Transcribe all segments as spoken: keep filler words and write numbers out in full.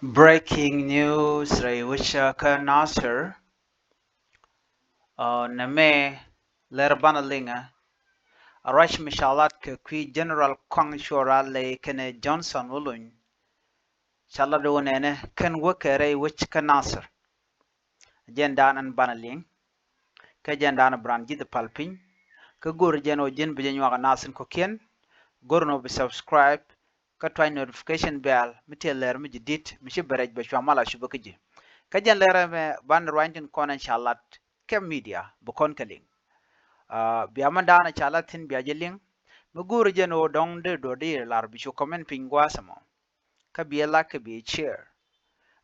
Breaking news rɛy wecä kä Nasir. Ɔ, nɛmɛ lär banɛ liŋä. A ruac mi ca lat kɛ kui̱ General Kuaŋ Cuɔl Raley kɛnɛ Johnson Olony. Ca lat wä nɛnɛ kɛn wä kɛ rɛy wec kä Nasir. Jɛn dan ɛn banɛ liŋ. Kä jɛn dan bi raan ji̱th pal piny. Kä go̱r jɛn ɔ ji̱n bi jɛ nyuak a Nasir kɔ̱kiɛn. Go̱r nɔ bi subscribe. Kä tuany notification bell mi tëë lär mi ji̱ dit mi ci bɛ rɛc bɛ cua mal a cupä kä ji̱. Kä jɛn lärɛ mɛ banɛ ruany tin kɔn ɛn ca lat kɛ media bi kɔn kɛ liŋ. Aa, bia mɛn daanɛ ca lat thi̱n bia jɛ liŋ. Mi go̱o̱rä jɛn ɣöö dɔ̱ŋ dee duɔ̱ɔ̱r di lar bi cu comment piny gua̱a̱th ɛmɔ. Kä bi ɛ like kä bi ɛ share.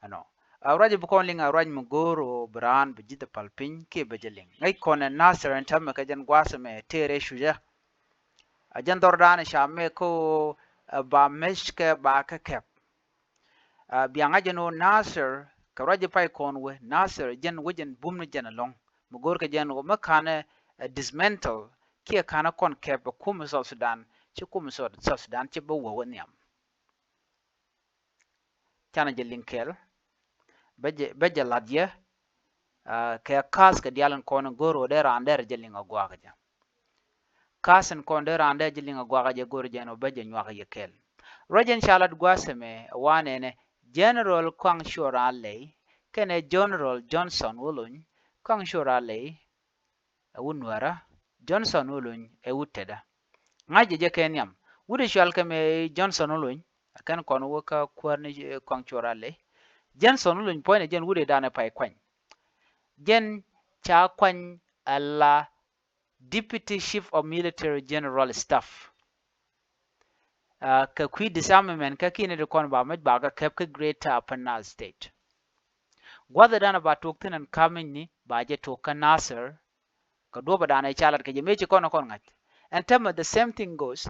Ɛnɔ. A ruac bi kɔn liŋ a ruac mi go̱o̱r ɣöö bi raan bi ji̱th pal piny kiɛ bɛ jɛ liŋ. Ŋäc kɔn ɛ Nasir ɛn täämɛ kɛ jɛn gua̱a̱th ɛmɛ tëë rɛy cucä. A jɛn dhɔr daanɛ ca mɛ kä ɣöö, ɛ, ba mec kɛ ba kä kɛp. Aa, bia ŋa̱c ɛn ɣöö Nasir kɛ ruac ji̱ pay kɔn wee Nasir jɛn wec ɛn bum ni jɛn ɛlɔ̱ŋ. Mi go̱o̱r kɛ jɛn ɣöö mi ka̱n ɛ, ɛ, dismantle kiɛ ka̱n ɛ kɔn kɛp ɛ kumɛ South Sudan ci kumɛ South, South Sudan ci bä wee wä nhiam. Canɛ jɛ liŋ kɛɛl bä jɛ, bä jɛ la̱t yɛ. Aa, kɛ ka̱a̱th kɛ diaal in kɔn in go̱o̱r ɣöö dee raan dee rɛ jɛ liŋ a gua̱a̱k jɛ. Ka̱a̱th in kɔn dee raan dee jɛ liŋ a gua̱a̱k jɛ go̱o̱r jɛn ɣöö bä jɛ nyuak yɛ kɛɛl. Ruac in ca lat gua̱a̱th ɛmɛ wanɛ nɛ General Kuaŋ Cuɔl Raley kɛnɛ General Johnson Olony. Kuaŋ Cuɔl Raley ɛ wut Nuäärä, Johnson Olony ɛ wut tetdä. Ŋa̱c jɛ jɛ kɛ nhiam. Wut ɛ cual kɛ mɛ Johnson Olony, ɛ kɛn kɔn wä kä kuäär ni, ɛ, Kuaŋ Cuɔl Raley. Johnson Olony puɔ̱nynɛ jɛn wut ɛ danɛ pay kuany. Jɛn ca kuany ala Deputy Chief of Military General Staff. Aa, kɛ kui̱ disarmament kä ki̱n ti kɔn ba mec ba kɛ kɛp kä Greater Upper Nile State. Gua̱thɛ danɛ ba tuɔk thi̱n ɛn ka̱miny ni ba jɛ tuɔk kä Nasir. Kɛ duɔ̱pɛ danɛ ca lat kɛ jɛ mëë ci kɔn kɔn ŋa̱c. Ɛn täämɛ the same thing goes.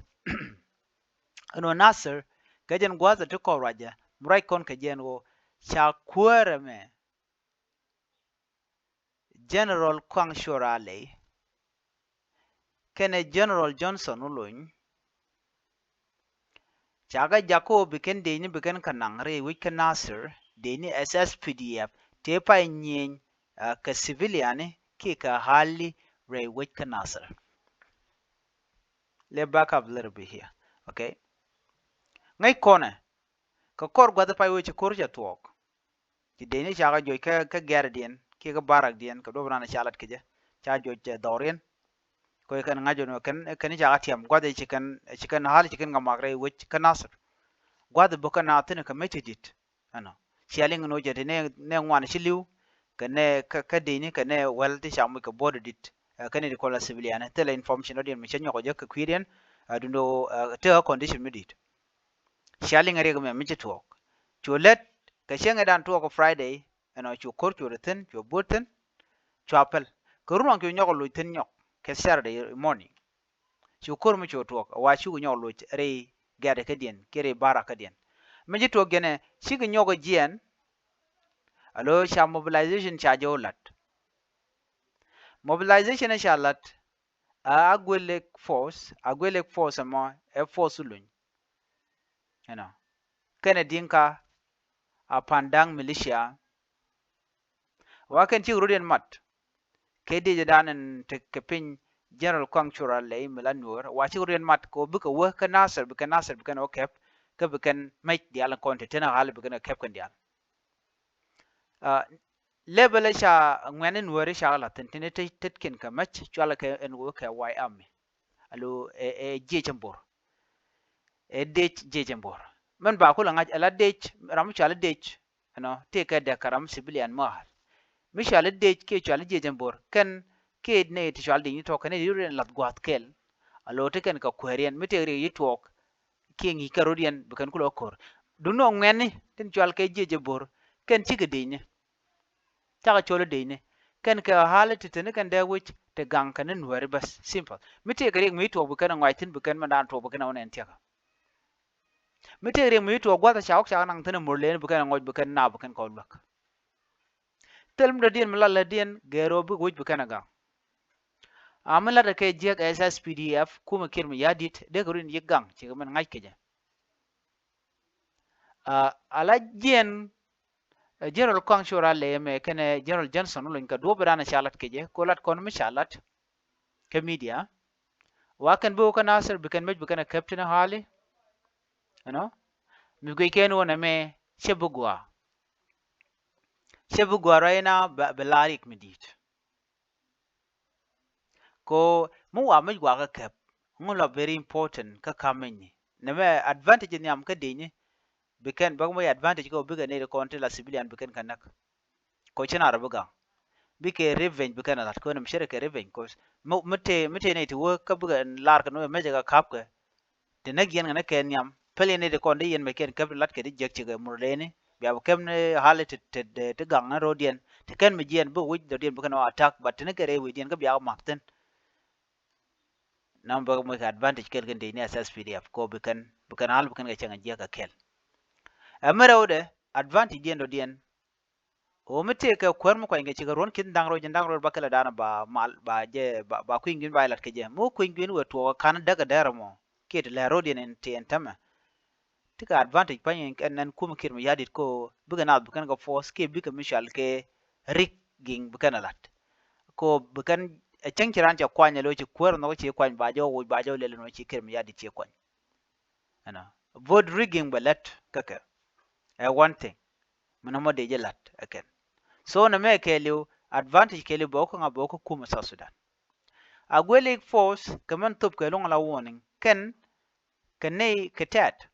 Ɛn ɣöö Nasir kɛ jɛn gua̱thɛ ti kɔn ruacɛ mi ruac kɔn kɛ jɛn ɣöö ca kuäärɛ mɛ General Kuaŋ Cuɔl Raley kɛnɛ General Johnson Olony. Ca kɛ jak kä ɣöö bi kɛn dëëcni bi kɛn kɛ naŋ rɛy wec kä Nasir, dëëcni S S P D F tëë pay nyieny, aa, kɛ civilian kiɛ kɛ ɣa̱li rɛy wec kä Nasir. Let back up a little bit here. Okay. Ŋäc kɔnɛ kɛ kɔr gua̱th pay wec ci ko̱r cɛ thuɔɔk. Ci dëëcni ca kɛ joc kä, kä gɛ̈rdiɛn kiɛ kä barakdiɛn kɛ duɔ̱p raan ca lat kɛ jɛ ca joc, ɛ, dhɔriɛn. Kɛ kɛn ŋa̱c ɛn ɣöö kɛn, kɛn ca kɛ tiam gua̱th ci kɛn, ci kɛn ɣa̱l ci kɛn kɛ mak rɛy wec kä Nasir. Gua̱th bä kɛn a thi̱n kɛ mec ti di̱t. Ɛnɔ. Cia liŋ ɛn ɣöö jɛ ti nɛ, nɛ ŋuan ci li̱w kɛ nɛ kä, kä dëëcni kɛ nɛ wäl ti ca moc kɛ border di̱t. Ɛ, kɛn ti kɔn la civilian thilɛ information rɔ̱diɛn mi cä nyɔk ɔ jɛ kɛ kui̱diɛn. Ɛ, duundɛ ɣöö, ɛ, tekɛ condition mi di̱t. Cia liŋ riɛk mɛ mi ci tuɔɔk. Cu lät kɛ cieŋ ɛ dan tuɔɔk Friday, ɛnɔ cu ko̱r cu ri thi̱n, cu bo̱o̱t thi̱n, cua päl. Kɛ run waŋ cu nyɔk loc thi̱n nyɔk kɛ Saturday morning. Cu ko̱r mi cu tuɔɔk, wa cukɛ nyɔk loc rɛy gɛ̈t kädiɛn kiɛ rɛy barak kädiɛn. Mi ci tuɔɔk jɛn ɛ, cikɛ nyɔk jiɛn, alo ca mobilization ca jɛ wä la̱t. Mobilization ɛ ca la̱t, a Agwelek force, Agwelek force ɛmɔ ɛ force Olony. Ɛnɔ. Kɛnɛ Dinka, a Pandaŋ militia. Wa kɛn cikɛ rɔ̱diɛn mat kɛ dëëcdan in te kɛ piny General Kuaŋ Cuɔl Raley mi la Nuäär. Wa cikɛ rɔ̱diɛn mat kɛ ɣöö bikɛ wä kä Nasir, bikɛ Nasir, bikɛn wä kɛp, kä bikɛn mec diaal in kɔn te tenɛ ɣa̱l bikɛn wä kɛp kɛn diaal. Aa, level ca ŋuɛ̈ni Nuääri ca kɛ la̱th thi̱n tin te tetkiɛn kɛ mec cualɛ kɛ ɛn ɣöö kɛ White Army. Alo ɛ, ɛ jiec ɛn bo̱r. Ɛ dec jiec ɛn bo̱r. Mɛn ba kulɛ ŋa̱c ɛ la dec, ram mi cualɛ dec, ɛnɔ, tëëkɛ dɛk kɛ ram civilian mi ɣa̱l. Mi cualɛ dec kiɛ cualɛ jiec ɛn bo̱r, kɛn kiɛ nɛy ti cualɛ dec ni tɔ̱ kɛn nɛy ti rɔ̱diɛn la̱th gua̱a̱th kɛl. Alo ti kɛn kɛ kuääriɛn, mi tëëk riɛk yi tuɔɔk, kiɛ ŋi̱i̱c kɛ rɔ̱diɛn, bi kɛn kulɛ ɣä ko̱r. Duundɛ ŋuɛ̈ni tin cual kɛ jiec ɛn bo̱r, kɛn cikɛ dec ni. Cakɛ cɔl i̱ dëëcni. Kɛn kɛ ɣa̱l i̱ ti te ni kɛn dee wec ti gaŋ kɛn ni Nuääri bäth. Simple. Mi tëëkɛ riɛk mi tuɔɔk bi kɛn ɛ ŋɔac thi̱n bi kɛn mɛndan tuɔɔk bi kɛn ɛ wä nɛn thia̱kä. Mi tëëkɛ riɛk mi tuɔɔk gua̱th ɛ ca wä ca naŋ thi̱n ɛ Murleni bi kɛn ɛ ŋɔc bi kɛn naap bi kɛn kɔn luäk. Thil mi dɔ̱diɛn mi la lätdiɛn gɛɛr ɣöö bikɛ wec bi kɛn ɛ gaŋ. A mi la̱tdɛ kɛ jiäk S S P D F kumɛ Kiir Mayardit dee kɛ ruin yiëk gaŋ cikɛ min ŋa̱c kecɛ. Aa, ala jiɛn Ɛ, General Kuaŋ Cuɔl Rali ɛmɛ kɛnɛ General Johnson Olony kɛ duɔ̱ɔ̱p in raan ca lat kɛ jɛ, kɛ lat kɔn mi ca lat kɛ media. Wa kɛn bi wä kä Nasir, bi kɛn mec bi kɛn ɛ käp tin hali. You know? Mi guic kɛn wä nɛmɛ cɛ bi gɔaa. Cɛ bi gɔaa right now, bɛ, bɛ la riɛk mi di̱i̱t. Ko mi wa mec wa kä käp, ŋu la very important kä ka̱m mec ni. Nɛmɛ advantage nhiam kä dec ni, bi kɛn bäk mec advantage kä bikɛ nɛy ti kɔn ti la civilian bi kɛn kɛ näk. Ko ci na rɔ bi gaŋ. Bikɛ revenge bi kɛn a lat, ko nɛmɛ cɛ rɛ kɛ revenge, 'cause mi, mi te, mi te nɛy ti wä kä bikɛ lar kɛ ni wä mec ɛ kɛ ka̱p kɛ. Ti näk yɛn kɛ ni kɛ nhiam, päl yɛn nɛy ti kɔn di yɛn mɛ kɛn käp ti lat kɛ di jiäk cikɛ mur leni. Bia bi käp ni hali ti, ti, ti, ti gaŋ ni ro̱diɛn. Ti kɛn mi jiɛn bi wi̱c dɔ̱diɛn bi kɛn ɔ attack, but ti ni kɛ rɛy wi̱cdiɛn kä bia mak thi̱n. Nam bä moc kɛ advantage kɛl kɛn dec ni S S P D F, ko bi kɛn, bi kɛn hal bi kɛn kɛ cäŋ a jiäk kɛ kɛl. Ɛ mi rɛwdɛ advantage diɛn dɔ̱diɛn. Ɣöö mi tëëkɛ kuäär mi kuanykɛ cikɛ ruɔ̱n ki̱n da̱ŋ rɔ̱ ji̱n da̱ŋ rɔ̱ ba kɛlɛ da̱a̱n ba mal ba jɛ ba, ba kui̱ny gui̱n ba jɛ la̱t kɛ jɛ. Mi wä kui̱ny gui̱n wëë tuɔɔk ɛ ka̱n däk ɛ däär ɛmɔ kiɛ ti lɛ̱r ro̱diɛn in ti ɛn tämɛ. Ti kɛ advantage pa̱ny ɛn, ɛn kum Kiir Mayardit ko bikɛ naath bi kɛn kɛ force kiɛ bikɛ mi cɔal kɛ rigging bi kɛn ɛ la̱t. Ko bi kɛn ɛ cäŋ ci raan cɛ kuany ɛ lo̱c ci kuäär nhɔk ci kuany ba jɛ wä woc ba jɛ wä lɛl ɛn wä ci Kiir Mayardit ci kuany. Ɛnɔ vote rigging bɛ lät kä kɛ. Ɛ one thing mi nɔmɔ dee jɛ la̱t ɛ kɛn. So nɛmɛ kɛɛliw advantage kɛɛliw bɛ wä kä ŋa bɛ wä kä kumɛ South Sudan. Aguelic force kɛ mɛn thop kɛ luŋ la warning kɛn kɛ nɛy kɛ tɛt.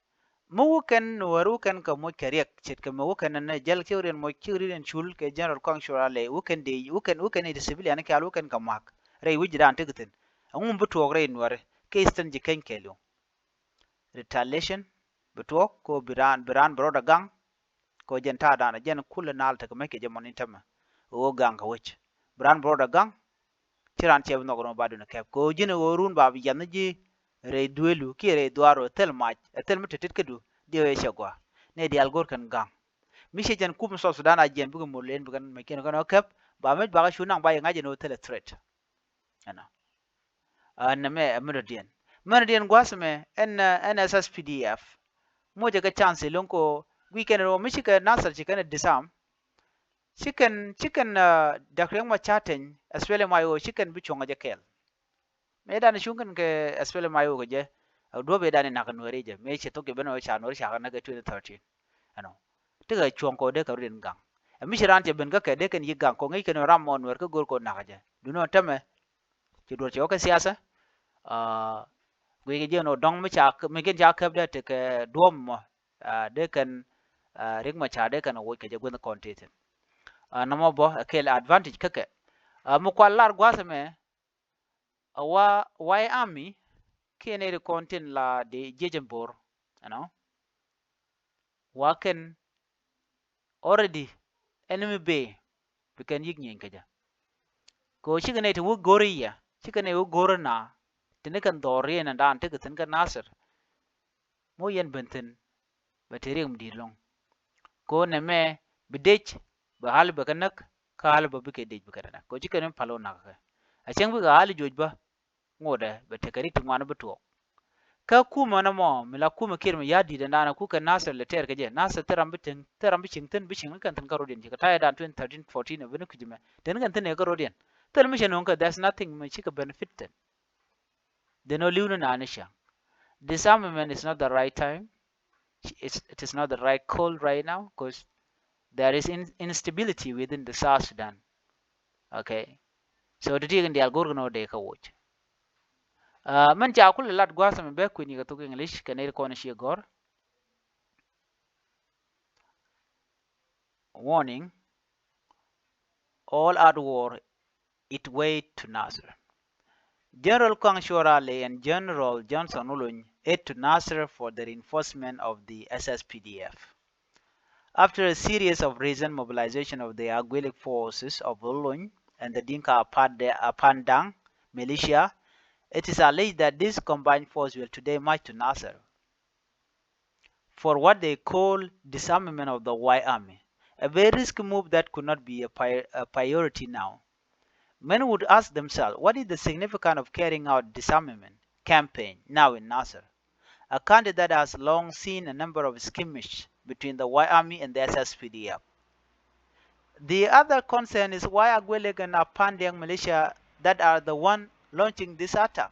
Mi wä kɛn nuɔ̱ɔ̱r wä kɛn kɛ moc kɛ riɛk ce̱tkɛ mi wä kɛn nɛ jäl cik riɛn moc cik riɛn cul kɛ General Kuaŋ Cuɔl Rali wä kɛn dee wä kɛn wä kɛn nɛy ti civilian kɛɛl wä kɛn kɛ mak rɛy wi̱c ji̱ daan tekɛ thi̱n. Ɛŋu mi bi tuɔɔk rɛy nuɔ̱ɔ̱ri kɛ Eastern ji̱ keny kɛɛliw. Retaliation bi tuɔɔk ko bi raan bi raan bi rɔɔdɛ gaŋ. Ko jɛn ta̱a̱ daanɔ jɛn kulɛ naal tekɛ mec kɛ jɛ mɔn in tämɛ. Ɣöö gaŋ kɛ wec bi raan bi rɔɔdɛ gaŋ. Ci raan cɛ bi nhɔk rɔm ba dun kɛp ko ji̱n ɣöö run ba bi yiath ni ji̱ rɛy duelu kiɛ rɛy dhuaar ɣöö thil mac ɛ thil mi ti̱ti̱t kädu. Diɛ ɣöö cɛ gɔaa nɛ diaal go̱r kɛn gaŋ. Mi cɛ jɛn kum South Sudan a jiɛn bikɛ mur len bikɛn mec kiɛn kɛn ɣöö kɛp ba mec bakɛ cu naŋ ba yɛ ŋa̱c jɛn ɣöö thil ɛ threat. Ɛnɔ. Ɛn nɛmɛ ɛ mi dɔ̱diɛn. Mi dɔ̱diɛn gua̱a̱th ɛmɛ ɛn, ɛn S S P D F. Mucɛ kɛ chance ilo̱ŋ ko guic kɛn rɔ mi cikɛ Nasir ci kɛn ɛ disarm. Ci kɛn, ci kɛn, ah, Dak Riek Machar Teny, S P L M I O, ci kɛn bi cuɔ̱ŋ ɛ jɛ kɛɛl. Mëë dan cuŋ kɛn kɛ S P L M I O kɛ jɛ, a duɔ̱p ëë dan inak kɛ nuɛɛri jɛ mëë ci thok jɛ ben ɔ ca nuɛɛri ca kɛ näk kɛ twenty thirteen. Ɛnɔ. Tekɛ cuɔ̱ŋ kɔ dee kɛ rut in gaŋ. Ɛ mi ci raan cɛ ben kä kɛ dee kɛn yi gaŋ kɔ ŋäc kɛn ram mɔ nuɛɛr kä go̱r kɔ nak jɛ. Duundɛ ɔ tämɛ. Ci duɔ̱r cɛ wä kä siasa. Aa, guic kɛ jiɛn ɔ dɔ̱ŋ mi ca mi kɛn ca käp dee tekɛ duɔ̱ɔ̱p mɔ. Aa, dee kɛn, aa, Riek Machar dee kɛn ɛ woc kɛ jɛ gui̱n kɔn tithin. Aa, nɔmɔ bɔ ɛ kɛl advantage kä kɛ. Aa, mi kual lar gua̱a̱th ɛmɛ. A wa White Army kiɛ nɛy ti kɔn tin la di jiec in bo̱r, you know. Wa kɛn already enemy bɛ bi kɛn yi̱k nyieeny kä jɛ. Kɛ ɣöö cikɛ nɛy ti wä go̱r i̱ yɛ, cikɛ nɛy wä go̱r i̱ na, ti ni kɛn dhɔr riɛn ɛn daan tekɛ thi̱n kä Nasir. Mo yɛn ben thi̱n bɛ te riɛk mi di̱i̱t lo̱ŋ. Ko nɛmɛ bi dec bɛ hal bɛ kɛ näk kä hal bä bikɛ dec bɛ kɛ näk. Ko ci kɛn mi pal wä nak kɛ a cäŋ bikɛ hal juɔc bä. Ŋotdɛ bɛ tekɛ rik ti ŋuan bi tuɔɔk. Kä kumä nɔmɔ mi la kumä Kiir mi ya̱ di̱t ɛn daanɛ kukɛ Nasir lɛ tɛɛr kɛ jɛ. Nasir thil ram bi cieŋ, thil ram bi cieŋ thi̱n, bi cieŋ ni kɛn thi̱n kä ro̱diɛn ci kɛ ta̱yɛ dan twenty thirteen fourteen ɛ bi ni kui̱c mɛ. Te ni kɛn thi̱n ɛ kä ro̱diɛn. Thil mi cɛ nööŋ kɛ, there's nothing mi cikɛ benefit thi̱n. Dee nɔ li̱w ni naan ni ciaŋ. Disarmament is not the right time. It's, it is not the right call right now 'cause there is in, instability within the South Sudan. Okay. So ti ti kɛn diaal go̱r kɛ nɔ dee kä woc. Aa, mɛn ca kulɛ lat gua̱a̱th mi bɛ kui̱n yikɛ thok English kɛ nɛy ti kɔn ci gɔ̱r. Warning, all out war it way to Nasir. General Kuaŋ Cuɔl Rali and General Johnson Olony head to Nasir for the reinforcement of the S S P D F. After a series of recent mobilization of the Aguilic forces of Olony and the Dinka Apanda-, Apandang militia, it is alleged that this combined force will today march to Nasir for what they call disarmament of the White Army, a very risky move that could not be a pri-, a priority now. Many would ask themselves, what is the significance of carrying out disarmament campaign now in Nasir, a country that has long seen a number of skirmishes between the White Army and the S S P D F? The other concern is why Aguelek and Apandeng militia that are the one launching this attack.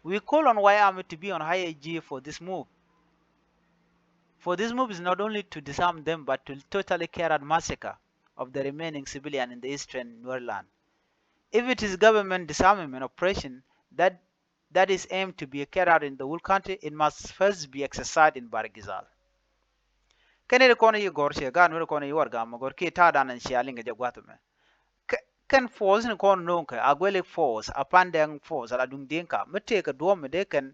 We call on White Army to be on high alert for this move. For this move is not only to disarm them but to totally carry out massacre of the remaining civilian in the eastern Nuer land. If it is government disarmament operation that that is aimed to be carried out in the whole country, it must first be exercised in Bahr el Ghazal. Kɛn ni kɔn yi gɔr ciɛ gan wani kɔn yi wargam gɔr ki ta̱a̱ dan ciɛ liŋ kɛ jɛ gua̱th mɛ. Kɛ- kɛn force ni kɔn no̱o̱ŋ kɛ Aguelek force, Apandeng force, ala duŋ Dinka mi tëëkɛ duɔ̱ɔ̱m mi dee kɛn,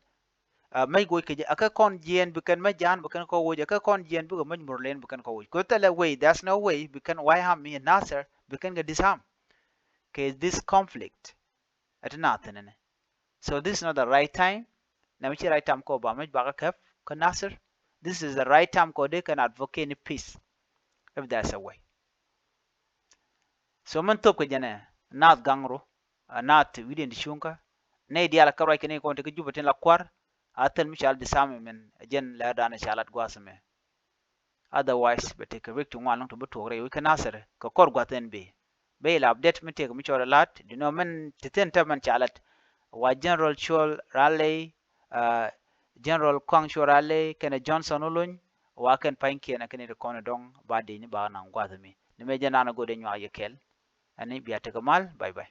ah, mec goc kɛ jɛ, a kɛ kɔn jiɛn bi kɛn mec Jaaŋ bi kɛn kɔ woc, a kɛ kɔn jiɛn bikɛ mec Murlen bi kɛn kɔ woc. Kɛ thilɛ way, there's no way bi kɛn White Army in Nasir bi kɛn kɛ disarm kɛ this conflict. Ɛ ti naath thin ni. So this is not the right time. Nɛ mi ci right time kɔ ba mec bakɛ kɛp kä Nasir. This is the right time kɔ dee kɛn advocate ni peace if there's a way. So min thop kɛ jɛnɛ naath gaŋ ru, a naath wi̱diɛn ti cuŋkä. Nɛy diaal kä ruac kɛ ni kɔn ti kä Juba tin la kua̱r. A thil mi cal disarmament jɛn lɛ dan cal at gua̱a̱th mɛ. Otherwise bɛ tekɛ week ti ŋuan lɔŋ ti bi tuɔk rɛy wi̱c kä Nasir kɛ kɔr gua̱th ɛn bi. Bɛ ilɛ update mi tekɛ mi cɔl ilat di nɔ mɛn ti thin tɛ mɛn ca lat. Wa General Cuɔl Raley, ah, General Kuaŋ Cuɔl Raley kɛnɛ Johnson Olony, wa kɛn pa̱nykiɛn ɛ kɛn iri kɔn idɔŋ ba dec ni ba naŋ gua̱th mi. Ni mɛ jɛ nan a go̱dɛ nyuak yɛ kɛl. Ɛn ni bia tekɛ mal, bye bye.